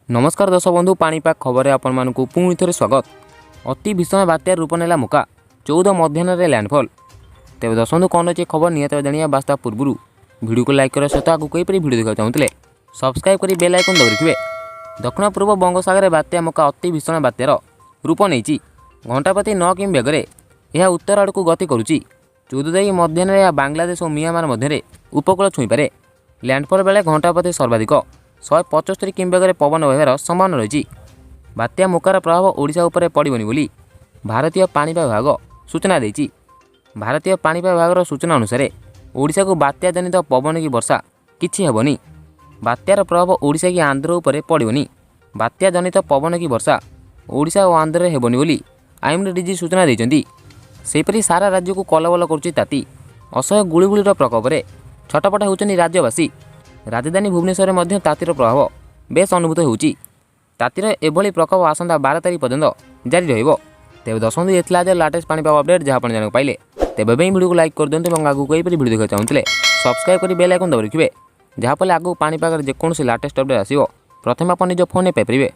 ନମସ୍କାର ଦର୍ଶକ ବନ୍ଧୁ, ପାଣିପାଗ ଖବରରେ ଆପଣମାନଙ୍କୁ ପୁଣି ଥରେ ସ୍ୱାଗତ। ଅତି ଭୀଷଣ ବାତ୍ୟାର ରୂପ ନେଲା ମୋକା, 14 ମଧ୍ୟାହ୍ନରେ ଲ୍ୟାଣ୍ଡଫଲ୍। ତେବେ ଦର୍ଶକ, କ'ଣ ଅଛି ଖବର ନିହାତି ଜାଣିବା। ବାସ୍ତା ପୂର୍ବରୁ ଭିଡ଼ିଓକୁ ଲାଇକ୍ କରିବା ସହିତ ଆଗକୁ ଏହିପରି ଭିଡ଼ିଓ ଦେଖିବାକୁ ଚାହୁଁଥିଲେ ସବସ୍କ୍ରାଇବ୍ କରି ବେଲ୍ ଆଇକନ୍ ଦବାଇ ରଖିବେ। ଦକ୍ଷିଣ ପୂର୍ବ ବଙ୍ଗୋପସାଗରରେ ବାତ୍ୟା ମୋକା ଅତି ଭୀଷଣ ବାତ୍ୟାର ରୂପ ନେଇଛି। ଘଣ୍ଟା ପ୍ରତି 9 କିମି ବେଗରେ ଏହା ଉତ୍ତର ଆଡ଼କୁ ଗତି କରୁଛି। 14 ତାରିଖ ମଧ୍ୟାହ୍ନରେ ଏହା ବାଂଲାଦେଶ ଓ ମିଆଁମାର ମଧ୍ୟରେ ଉପକୂଳ ଛୁଇଁପାରେ। ଲ୍ୟାଣ୍ଡଫଲ୍ ବେଳେ ଘଣ୍ଟା ପ୍ରତି ସର୍ବାଧିକ 175 କିମି ବେଗରେ ପବନ ବହିବାର ସମ୍ଭାବନା ରହିଛି। ବାତ୍ୟା ମୋକାର ପ୍ରଭାବ ଓଡ଼ିଶା ଉପରେ ପଡ଼ିବନି ବୋଲି ଭାରତୀୟ ପାଣିପାଗ ବିଭାଗ ସୂଚନା ଦେଇଛି। ଭାରତୀୟ ପାଣିପାଗ ବିଭାଗର ସୂଚନା ଅନୁସାରେ ଓଡ଼ିଶାକୁ ବାତ୍ୟାଜନିତ ପବନ କି ବର୍ଷା କିଛି ହେବନି। ବାତ୍ୟାର ପ୍ରଭାବ ଓଡ଼ିଶା କି ଆନ୍ଧ୍ର ଉପରେ ପଡ଼ିବନି। ବାତ୍ୟାଜନିତ ପବନ କି ବର୍ଷା ଓଡ଼ିଶା ଓ ଆନ୍ଧ୍ରରେ ହେବନି ବୋଲି ଆଇଏମ୍ଡି ଡିଜି ସୂଚନା ଦେଇଛନ୍ତି। ସେହିପରି ସାରା ରାଜ୍ୟକୁ କଲବଲ କରୁଛି ତାତି। ଅସହ୍ୟ ଗୁଳୁଗୁଳିର ପ୍ରକୋପରେ ଛଟପଟ ହେଉଛନ୍ତି ରାଜ୍ୟବାସୀ। ରାଜଧାନୀ ଭୁବନେଶ୍ୱରରେ ମଧ୍ୟ ତାତିର ପ୍ରଭାବ ବେଶ୍ ଅନୁଭୂତ ହେଉଛି। ତାତିର ଏଭଳି ପ୍ରକୋପ ଆସନ୍ତା 12 ତାରିଖ ପର୍ଯ୍ୟନ୍ତ ଜାରି ରହିବ। ତେବେ ଦର୍ଶକ, ଏ ଥିଲା ଆଜି ଲାଟେଷ୍ଟ ପାଣିପାଗ ଅପଡେଟ୍, ଯାହା ଆପଣ ଜାଣିବାକୁ ପାଇଲେ। ତେବେ ପାଇଁ ଭିଡ଼ିଓକୁ ଲାଇକ୍ କରିଦିଅନ୍ତୁ ଏବଂ ଆଗକୁ ଏହିପରି ଭିଡ଼ିଓ ଦେଖିବାକୁ ଚାହୁଁଥିଲେ ସବସ୍କ୍ରାଇବ୍ କରି ବେଲ୍ ଆଇକନ୍ ଦବାଇ ରଖିବେ, ଯାହାଫଳରେ ଆଗକୁ ପାଣିପାଗରେ ଯେକୌଣସି ଲାଟେଷ୍ଟ ଅପଡେଟ୍ ଆସିବ ପ୍ରଥମେ ଆପଣ ନିଜ ଫୋନ୍ରେ ପାଇପାରିବେ।